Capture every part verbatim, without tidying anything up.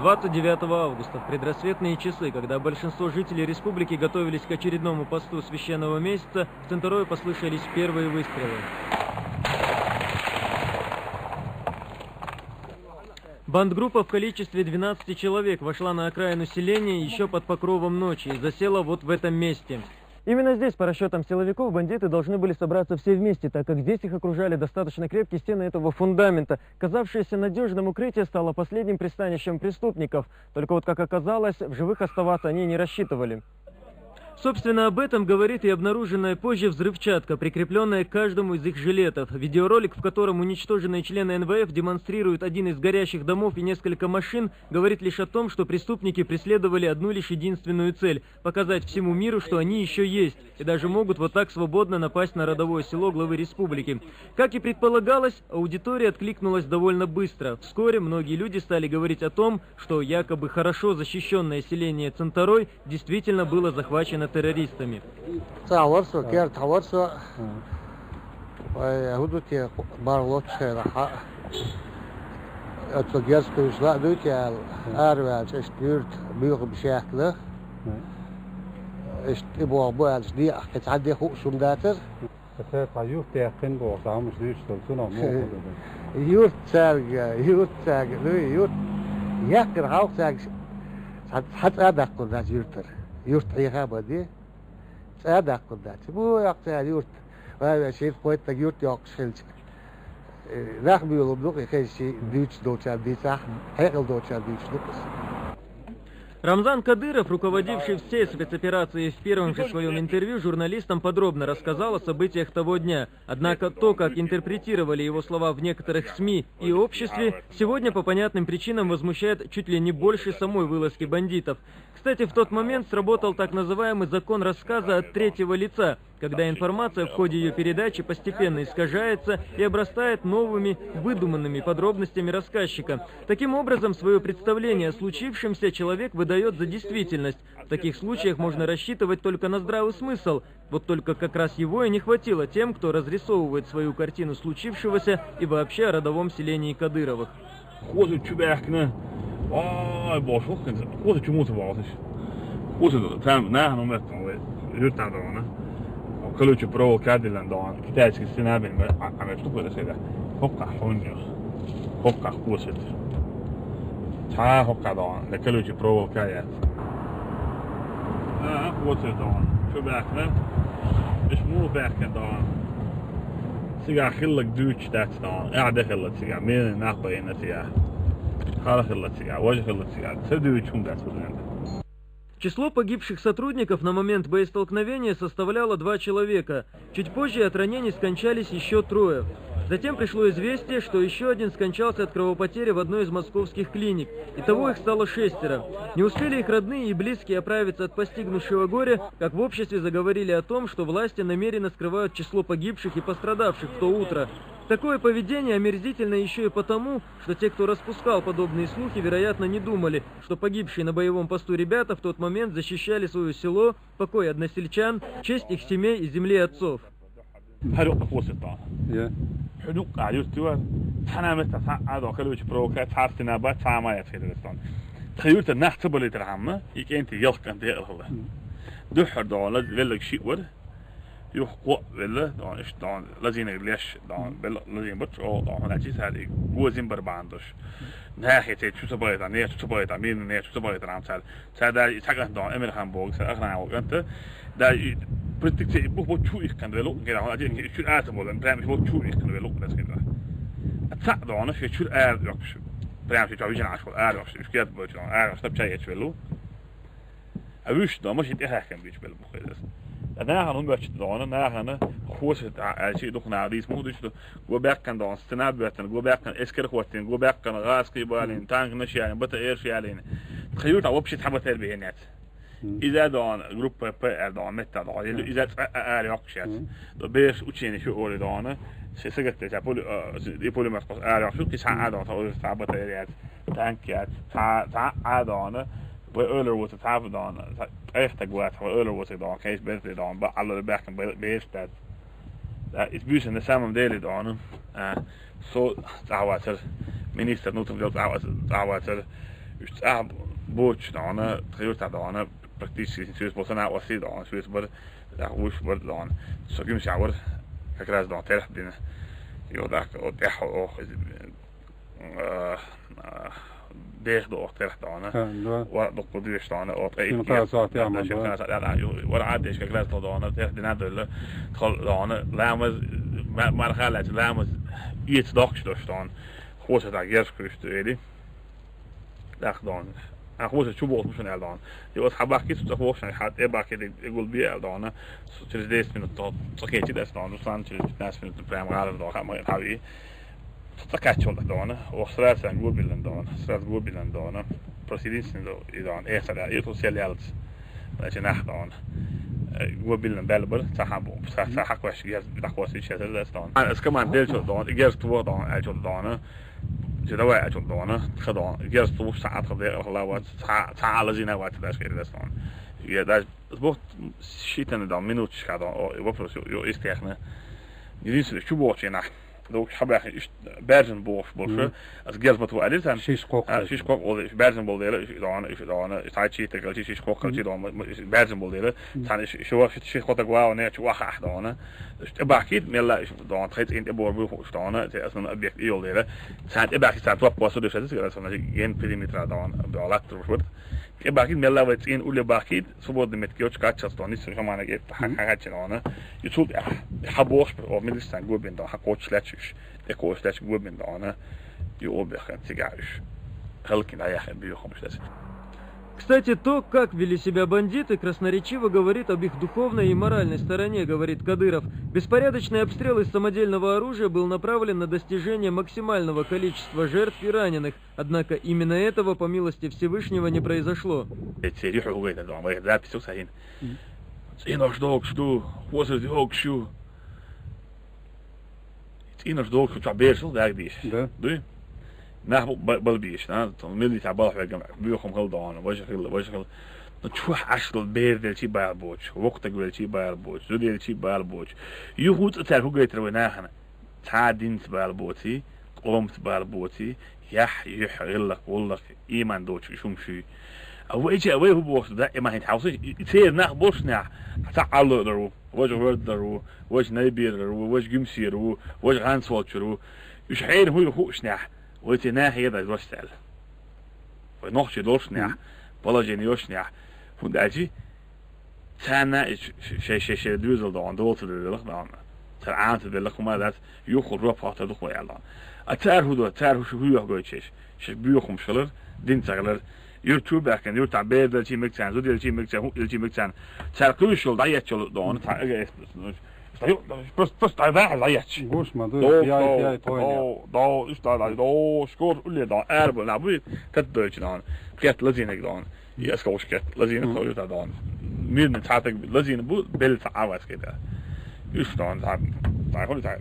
Двадцать девятого августа, в предрассветные часы, когда большинство жителей республики готовились к очередному посту священного месяца, в Центарое послышались первые выстрелы. Бандгруппа в количестве двенадцати человек вошла на окраину селения еще под покровом ночи и засела вот в этом месте. Именно здесь, по расчетам силовиков, бандиты должны были собраться все вместе, так как здесь их окружали достаточно крепкие стены этого фундамента. Казавшееся надежным укрытие стало последним пристанищем преступников. Только вот, как оказалось, в живых оставаться они не рассчитывали. Собственно, об этом говорит и обнаруженная позже взрывчатка, прикрепленная к каждому из их жилетов. Видеоролик, в котором уничтоженные члены Н В Ф демонстрируют один из горящих домов и несколько машин, говорит лишь о том, что преступники преследовали одну лишь единственную цель — показать всему миру, что они еще есть, и даже могут вот так свободно напасть на родовое село главы республики. Как и предполагалось, аудитория откликнулась довольно быстро. Вскоре многие люди стали говорить о том, что якобы хорошо защищенное селение Центарой действительно было захвачено террористами. Цхьа вар со, керда хьа вар со. Вай, хӀун ду те, бархӀ лоцчу хенахь, хьа, оцу герз кхуьйсуш лаа дуй те аьлла, араваьлча, иштта юьрта буьйхам шаьхкина. Иштта тӀебогӀу бу аьлча, декъахь кхин цхьа де хууш хӀума дацара. Ша цхьа юрт яьккхина бохуш, цхьа хӀумаш дуьйцуш долу, цунах муха хӀун ду? Юрт цаьрга, юрт цаьрга, ну, юрт яьккхина хьалха цаьрга цхьа, цхьа цӀа а даккхур дац юьртара. Юрт хьеха а бан де, цӀа а даккхур дац. Бу йоккху цара юрт, вай вай шира кхойттаг юрт йоккхуш хилча. Э, нах буьйлур ду-кх и хезчий, дуьйцуш долчара дийцахь, хьекъал долчара дуьйцуш ду-кх иза. Рамзан Кадыров, руководивший всей спецоперацией, в первом же своем интервью журналистам подробно рассказал о событиях того дня. Однако то, как интерпретировали его слова в некоторых СМИ и обществе, сегодня по понятным причинам возмущает чуть ли не больше самой вылазки бандитов. Кстати, в тот момент сработал так называемый закон рассказа от третьего лица, когда информация в ходе её передачи постепенно искажается и обрастает новыми, выдуманными подробностями рассказчика. Таким образом, своё представление о случившемся человек выдаёт за действительность. В таких случаях можно рассчитывать только на здравый смысл. Вот только как раз его и не хватило тем, кто разрисовывает свою картину случившегося и вообще о родовом селении Кадыровых. Кхоза чу баьхкина. Ой, бохуш, хӀокхуьнца кхоза чу муца бохуш. Кхоза там нахана метта вай юьртахь догӀана. Колючая проволока диллина догӀана. Китайский стена бен, а, а, метташ тухуьра седа. ХӀокхахь хьуна ю. ХӀокхахь кхоза. Цхьа хӀокхахь догӀана. Колючая проволока яц. А, кхоза догӀана. Чу баьхкина. Иш муха баьхкина догӀана. Цигахь хилларг дуьйцуш дац догӀана. Ахьа де хилла цигахь, мелан нах бахийна цигахь. Хала хилла цигахь, важа хилла цигахь. Ца дуьйцуш хӀума дац хӀума. Число погибших сотрудников на момент боестолкновения составляло два человека. Чуть позже от ранений скончались ещё трое. Затем пришло известие, что ещё один скончался от кровопотери в одной из московских клиник. Итого их стало шестеро. Не успели их родные и близкие оправиться от постигнувшего горя, как в обществе заговорили о том, что власти намеренно скрывают число погибших и пострадавших в то утро. Такое поведение омерзительно ещё и потому, что те, кто распускал подобные слухи, вероятно, не думали, что погибшие на боевом посту ребята в тот момент защищали своё село, покой односельчан, честь их семей и земли отцов. ХӀара юккъе кхоза догӀана. Я. Хьуна юккъехь юрт ю вара. Цхьана а метта цхьа а догӀана, колючая проволока, цхьа а стена бац, цхьа а ма яц хир догӀана. Тхан юьртара нах ца балийтархьама, и кӀентий ялх кӀант декъала хилла. Дуьххьара догӀана лаз-, велларг шиъ вара. Юха кхоъ велла, догӀана, иштта догӀана, лазийнарг леш, догӀана, велла лазийна бац, чӀогӀа догӀана, хӀунда аьлча цара и гозин бар бахьана долуш. Нахе церан чу ца бахийтахь, нехан чу ца бахийтахь, мирный нехан чу ца бахийтархьама цара. Цара даже и цхьа кӀант догӀана, Эмирхан боху, цара Ахран волу кӀант, даже и притик церан и бух бу чу иккхина велла, кхин догӀана, а, чу ацам болу, прям и бу чу иккхина велла, дас хир догӀана. А цхьаъ догӀана, шен чуьра ара оьхуш, прям шен чохь вижина Ӏаш волу ара оьхуш, уьш кертахь боьлчу догӀана, ара оьхуш, тапча ечу велла. А вуьш догӀана, машина тӀехаьхкина буьйцуш белла бу хир дас. А нахана хӀун баьчча догӀана, нахана кхоза аьлча, дукха наха дийца муха дуьйцу, го баьккхина догӀана, стена боьттина, го баьккхина эскар хӀоттийна, го баьккхина гӀазкхий балийна, танкаш ялийна, БТР-ш ялийна. Тхан юьртахь вообще цхьа БТР бехьина яц. Иза догӀана, группа П аьлла догӀана, метта догӀана, иза цкъа а ара йоккхуш яц. До бераш учени шу олий догӀана, шен сагатдеча пуле-, а, и пулемёт кхуза ара йоккхуш, кхин цхьа а догӀана, тхан уьйраш цхьа БТР яц, танк яц, цхьа, цхьа а догӀана, вай ойла воцург цхьа а догӀана, ткъех стаг вац, вай ойла воцург догӀана, кхечу берте догӀана, бакъалла баьхкина бе-, бераш дац. Да, иза буьйса на самом деле догӀана, а, со цӀахь вацара, министр внутренних дел цӀахь вац-, цӀахь вацара, Уьш цӀа боцуш дона, тха юртахь дона, практически соьца бо санна а оссий дона, соьца бар, тӀаккха вуьш бар дона. Со гуьмсехь вара, как раз дона, терхьа дина. Йо, даккха, о, тӀехь, ох, иза, а, а, дех ду ох, терхьа дона. Ха, да. Вара дуккха дуьйш дона, о, ткъа итт кхаа сохьте а ма шен ба. Кхаа сохьте а, ю, вара Ӏаддеш, как раз тхо дона, терхьа дина а довлла, тхо дона, ламаз, ма-, марха лаьцна, ламаз, эца доккхуш дош дона. Хосатахь герз кхуьйсу эли. ТӀаккха дона. Ахьа вуьшта чу бохуш бу шуна аьлла дона. И оцу хьан бахкийта цу цӀа вохуш, хьан тӀе бахкийта и гул бе аьлла дона. Цу через десять минут тхо цӀа кечи дас дона. Руслан через пятнадцать минут прям гӀалара дона. Хьан ма хьан вий. Цу цӀа кхаччалла дона. Ох, сразу сан го биллан дона. Сразу го биллан дона. Просто единственный до-, и дона. Эх, сара, и тут сел ялц. Значит, нах дона. Э, го биллан бел бар. Цхьа хьан бу-, цхьа, цхьа хьан кхош герз, даккхос и чесар дас дона. А, с команд дельчо дона. И герз тво дона, альчо дона. Же давай, а чё дона, тха дона. Герз тулуш цхьа а тха декъала вац, цхьа, цхьа а лазийна вац, даш хир дас дона. Я даже сбох шитана дона, минуточка дона, о, и вопрос, ё, ё, истехна. Единственное, чу бохчина. Док хабах иш бержин бохш болша. Мгм. Аз герз бату алир сан. Шиш кок. А, шиш кок ол, иш бержин бол дела, иш дона, иш дона, иш тай чи текал, иш кок кал чи дона, иш бержин бол дела. Мгм. Сан иш, иш вах, иш кот гвау не, чу вах ах дона. Иш бахит, мелла, иш дона, тхайт ин бор бу, иш дона, те аслан объект и йол дела. Цхьаьна тӀебаьхкича цхьаьна топ кхоссо деш аса цигара, сан ген периметра дона, бо латтар бушбар. ТӀебаьхкит мелла вай цӀен улле бахкит, свободный метки йоч каччас дона, ницца шамана гет, хьан, мгм, хьан хаччина дона. И цул тӀе хьан бохуш, о, милисан гобин дона, хьан кочуш лаьчуш, тӀе кочуш лаьчу гобин дона. И о беххан цига уьш. Халкин дӀаяхьа буьйхамаш лаьцна. Кстати, то, как вели себя бандиты, красноречиво говорит об их духовной и моральной стороне, говорит Кадыров. Беспорядочный обстрел из самодельного оружия был направлен на достижение максимального количества жертв и раненых. Однако именно этого, по милости Всевышнего, не произошло. Эцери хьугайда дон, вай запись сахин. Мгм. ЦӀенош догуш ду, хозар догуш ю. ЦӀийнаш догуш чохь бераш даьгдийш. Да. Дуй? Нах бу-, ба-, балбийш, а? Тон милица балхьвегам, буьйхам хала дона, важа хила, важа хила. Ну, чохь Ӏаш дала бер делчи бала боч, вокхатаг велчи бала боч, зуделчи бала боч. Юху цӀа цаьр хӀу гайтар вай нахана? Цхьа динца бала боци, къомца бала боци, яхь, юьхь, гӀиллакх, гӀуллакх, ийман доцу иш хӀума шуй. А вай ча, вай хӀу боху, да, и ма хӀинца хьовсуш, и, и церан нах болчу нах, цхьа Ӏалло дар ву. Важа гӀоьртара ву, важа Найберара ву, важа Гуьмсера ву, важа ГӀанцволчуьра ву. Уьш хьеран хӀуй хуушнехь, вай церан нахе ядай дош цаьрла. Вай нохчий долшнехь, положение йолшнехь. ХӀунда аьлча царна и ш-, ш-, шай, шай, шай доьзал догӀун, дола ца доьзалах догӀун. Цара Ӏанца деллах хӀума дац, юххул жоп хьоттар дукха вай аьлла. А цара хӀу до, цара хӀу шу хӀу йохгойтуш еш? Шеш буьйхамаш хилар, дин ца хилар, юьрту баьхкина, юьртахь бер делчий мега царна, зуда елчий мега царна, хӀуъ елчий мега царна. Цара кхуьйшуш йолу дӀаетташ йолу догӀун, цхьа ага эс-, ну, дӀа-, просто, просто дӀа-, дӀа-, дӀаетташ. Гуш ма ду, дов, яй, дов, яй, тойна. Дов, дов, уьш дӀа-, дӀа-, дов, школа улле догӀун, ара бу, нах буй, тат дойтуш догӀун, кхетта лазийнарг догӀун. И аскавушка кхетта лазийна, мгм, кховжуьйтахь догӀун. Мирный цхьа таг лазийна бу, белла цхьа Ӏавас кхетта. Уьш догӀун, цхьа, цхьа хуьлу цхьа.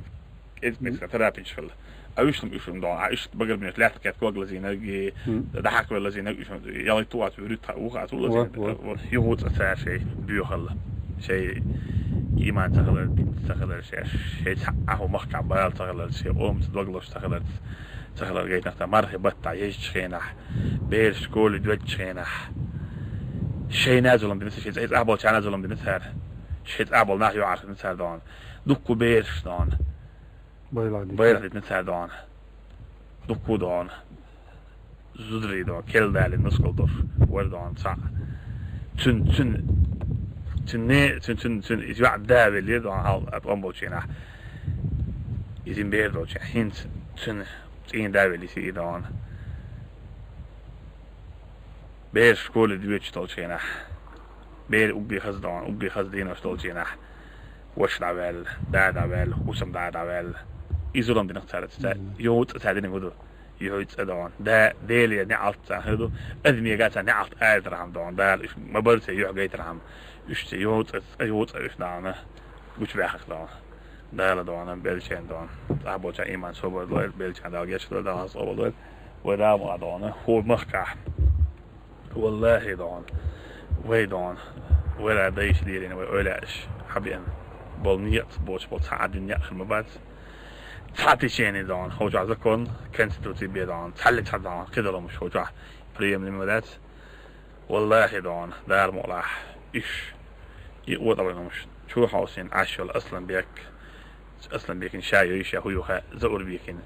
Эзбекская терапинчу хилла. А уьш-м, уьш-м догӀу. А уьш багарбинаш лаьтта кхетта ког лазийнарг, мгм, дӀахьакхавелла лазийнарг, уьш-м ялхитту вац, вуьрхӀитта хьа ву хац, ву лазийна. Ва, ва. Юху цӀа цара шай буьйхалла. Шай ийман ца хилар, дин ца хилар, шай, шай цхьа ахьа махкахь бала ца хилар, шай къомца дог луш ца хилар, ца хилар гайтинарг, мархи баттахь езачу хенахь, бераш школе доьдучу хенахь. Шайна а зулам дина, шай цӀа-, цӀахь болчарна а зулам дина цара. Шай цӀахь болу нах юьхьӀаьржина цара догӀун. Дуккха бераш догӀун. Байракх дитина. Байракх дитина цара догӀун. Дуккха догӀун. Зударий догӀун. Кел далийна нускал долуш. Вара догӀун цхьаъ. Цуьнан, цуьнан, цуьнан не, цуьнан, цуьнан, цуьнан иза йоӀ да веллера догӀун хьал, а тӀом болчийнахь. Иза бер долчу хӀинца цуьнан цӀийнан да веллера иза догӀун. Бераш школе доьдуш долчу хенахь, бер угги хаза догӀун, угги хаза денош долчу хенахь, ваша дӀаваьлла, да дӀаваьлла, хӀусам да дӀаваьлла. И зулам динарг цара ца, мгм, юху цӀа ца динарг хӀун ду? Юху цӀа догӀун. Да, Деле неӀалт царна хир ду, адамега царна неӀалт аятархьама догӀун. Дала уьш ма-барра церан юьхь гайтархьама, уьш церан юху цӀа, цӀа юху цӀа уьш догӀун. Гучубаьхнарг догӀун. Дала догӀун, беллачарна догӀун. ЦӀахь болчарна ийман собар дойла, беллачарна Дала гечдойла, Дала хаза къобал дойла. Вай Дала ма догӀун, хӀора махкахь. Валлахи догӀун. Вай догӀун. Вай ла дайша лерина вай ойла аш хьабеана. Болу некъаца боцуш болу цхьа а дина некъ хир ма бац. Цхьа течение догӀун. Хьо чохь закон, конституция бен догӀун. Цхьалли цхьа догӀун. Кхидолу хӀумаш хьо чохь. Приемлемо дац. Валлахи, дона, Дала мукъалахь, уьш, и отӀалгӀанаш чу хьовсийна Ӏаш йолу Асланбек, Асланбекан ша йой, ша хӀун ю хаьа, Заурбекан,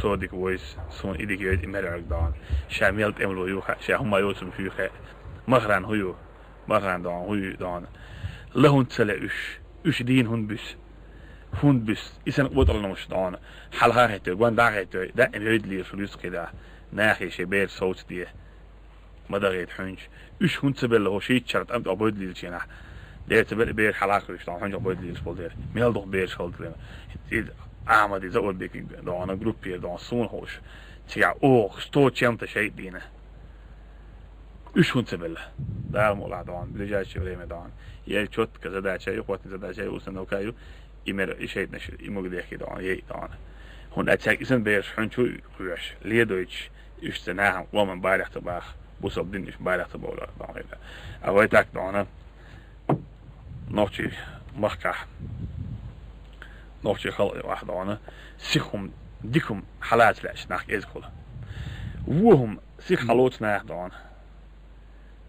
со дика войза, суна и дика йойза, и мер Ӏуьрг, дона. Ша мел тӀемало ю хаьа, ша хӀума йоцург ю хаьа, Махран хӀун ю, Махран, дона, хӀун ю, дона. Ла хӀунда ца ле уьш, уьш дийна хӀунда буьсу, хӀунда буьсу, и санна отӀалгӀанаш, дона, хьалха а хӀиттойн, гонда а хӀиттойн, даим йойдалийла шу юьсу кхидӀа, нахе шайн бераш совцаде. Ма дахийта хьуьнчу. Уьш хӀунда ца белла хӀокху шийтта шарахь тӀам тӀехь бойдалийлачу хенахь? Дера ца белла бераш хьалхахуьйсуш, дона, хьуьнчух бойдалийлаш болу дера. Мел дукха бераш хала дела. Иза Ахьмади, Заурбекан, дона, группера, дона, суна хууш. Цигахь оха сто чем-то шайтӀа дийна. Уьш хӀунда ца белла? Дала мукъалахь, дона, ближайшее время, дона. Ял чётко задача ю, хӀоттийна задача ю, установка ю. И мер, и шайтӀанаш, и мугадехкий, дона, яй, дона. ХӀунда аьлча цаьрга и санна бераш хьуьнчу кхоьш, ледойтуш, уьш цу нахана къоман барех ца баха, бусалба дин уьш барех ца бовла, дона, хӀета. А вай так, дона, нохчий махкахь, нохчий халкъ юкъахь, дона, сиха хӀума, дика хӀума хьалаца лаьаш нах кӀезиг хуьлу. Вон хӀума сиха хьалоцу наха, дона.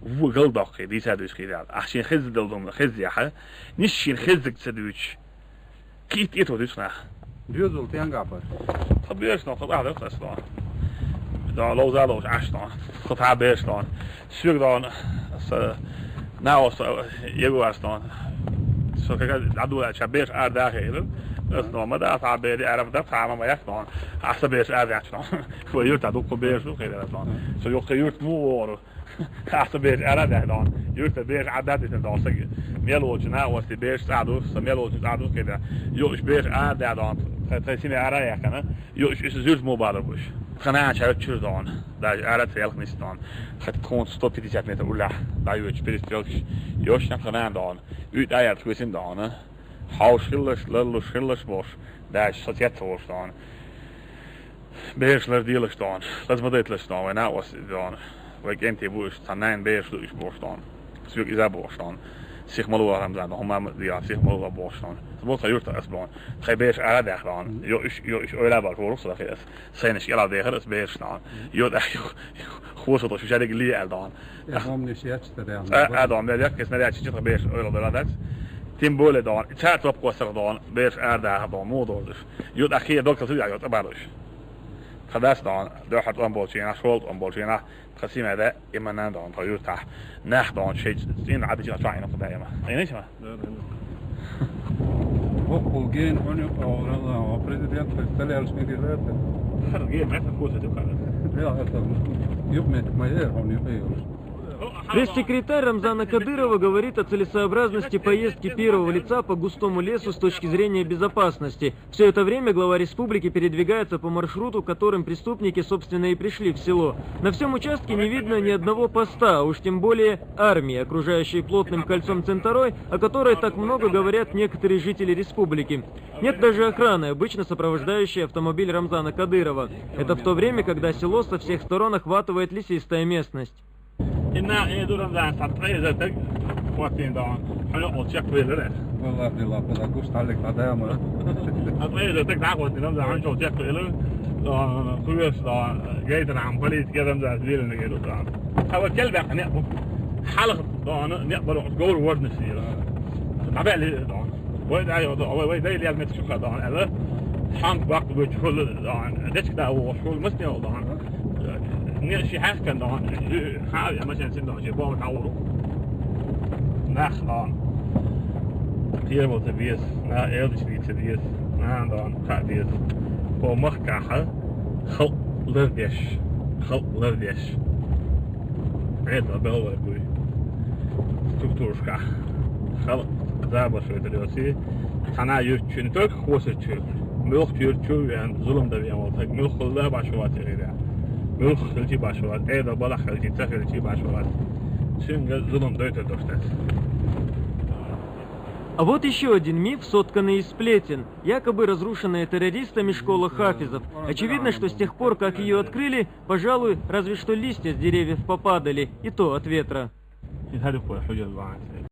Вон галдоккхий, дийца дуьйцу хи дала. Ахь шен хезна долу хӀума хезъяхь, ниш шена хезнарг ца дуьйцуш, кхин а тӀетоха дуьйцу нах. Доьзал тенгахь бара. Тхан бераш нах, тхан тӀаьхьа дац аса, дона. Дона, ловза а ловзуш Ӏаш, дона. Тхан тхьа бераш, дона. Соьга, дона, аса нахоста ягор ас, дона. Со кага дӀадулаьлча бераш ара даха хилар. Аса, дона, ма да, тхьа бер ара ма да, тхьа ма ма яхка, дона. Аса бераш ара даьхча, дона. Вай юьртахь дуккха бераш ду хилар, дона. Со юххе юьрта муха вогӀур. Аса бераш ара а даьхна, дона. Юьртара бераш ара даьхна, дона, сага. Мел волчу нахосте бераш цӀа ду, сан мел волчу цӀа ду, кхидӀа. Йо, уьш бераш ара а даьхна, дона. Тхайн, тхайн сине ара а яьккхина. Йо, уьш, уьш иза зуьрта муха балар бу уьш. Тхан нахана ша чуьра, дона. Даже ара ца ялхнисса, дона. Хатта тхуна сто пятьдесят метр уллехь дӀайоьдуш перестрелкаш. Йо, уьш тхан нахана, дона. УьйтӀа а яьлла тхоьсина, дона. Хьовш хилалаш, ларлуш хилалаш бохуш. Даже со цец ца волуш, дона. Бераш ларделаш, дона, лаза ма дайталаш, дона, вай накъостий, дона, вай кӀентий бу уьш, цхьа найн бераш ду уьш бохуш, дона. Соьга иза бохуш, дона. Сиха ма ло, Рамзан, дона, хӀума ма дехьа, сиха ма ло бохуш, дона. Со боху тхан юьртах ас, дона. Тхайн бераш ара а даьхна, дона. Йо, уьш, йо, уьш ойла а бахьаш волуш со дахи ас. Сайнаш кӀела дехар ас бераш, дона. Йо, тӀаккха, йо, хосо долуш уьш ерриг ле аьлла, дона. Э, хӀуманаш ечу ца даьхна. А, а, дона, мел яккхий снаряд чу тхан бераш ойла дала дац. Тем более, дона, цхьа а топ кхоссарх, дона, бераш ара даха, дона, муха дозуш. Ю тӀаккха хе доктор су яхь йо тӀе бардуш. Тхан дас, дона, дуьххьара тӀом болчийнахь, шола тӀом болчийнахь, тхан сима да, иманан, дона, тхан юьртахь. Нах, дона, шайн цӀийнан Ӏадда чу чохь Ӏийна тхан даима. Ӏийна ма? Боккъал гена хьуна юкъа, президент, представляешь, не герата. Хар гена, хар куса дукха. Да, это, юкъмет ма яра хьуна юкъа йолуш. Пресс-секретарь Рамзана Кадырова говорит о целесообразности поездки первого лица по густому лесу с точки зрения безопасности. Все это время глава республики передвигается по маршруту, которым преступники, собственно, и пришли в село. На всем участке не видно ни одного поста, а уж тем более армии, окружающей плотным кольцом Центарой, о которой так много говорят некоторые жители республики. Нет даже охраны, обычно сопровождающей автомобиль Рамзана Кадырова. Это в то время, когда село со всех сторон охватывает лесистая местность. Инна, э, дурам дан, сат, э, затак, хватин дан. Хьуна олчак велер. Валлахи, билла, пала гуш талик адам. Ат, э, затак да хватин дан, хьуна олчак велер. Дан, куверс дан, гейтер ам полис герам да, вилен гейтер дан. Хава кел бак не. Халах дан, не, бало гор ворднес. Набели дан. Вай дай, вай, вай дай лиад мет шуха дан, эла. Ханк бак бу чул дан. Дечк да о шул мас не дан. Не ши хас кан дан. Ха, я машин син дан, ши бо тавру. Нах дан. Кир бол табиес, на элдиш би табиес. На дан, табиес. Бо мах каха. Халкъ лардеш. Халкъ лардеш. Эта белла буй. Структурашкахь. Халкъ забар шойтар йоций. Цхьана юртчу, не только хосарчу. Муьлхачу юртчу вен, зулам да вен вал. Так муьлх хилла баш вац гӀира. Муьлх хилчи баш вац. Эда бала хилчи, ца хилчи баш вац. Цуьнга зулам дойтар дош дац. А вот еще один миф, сотканный из сплетен. Якобы разрушенная террористами школа хафизов. Очевидно, что с тех пор, как ее открыли, пожалуй, разве что листья с деревьев попадали, и то от ветра. Иза хӀара кхой хьуьжар вац.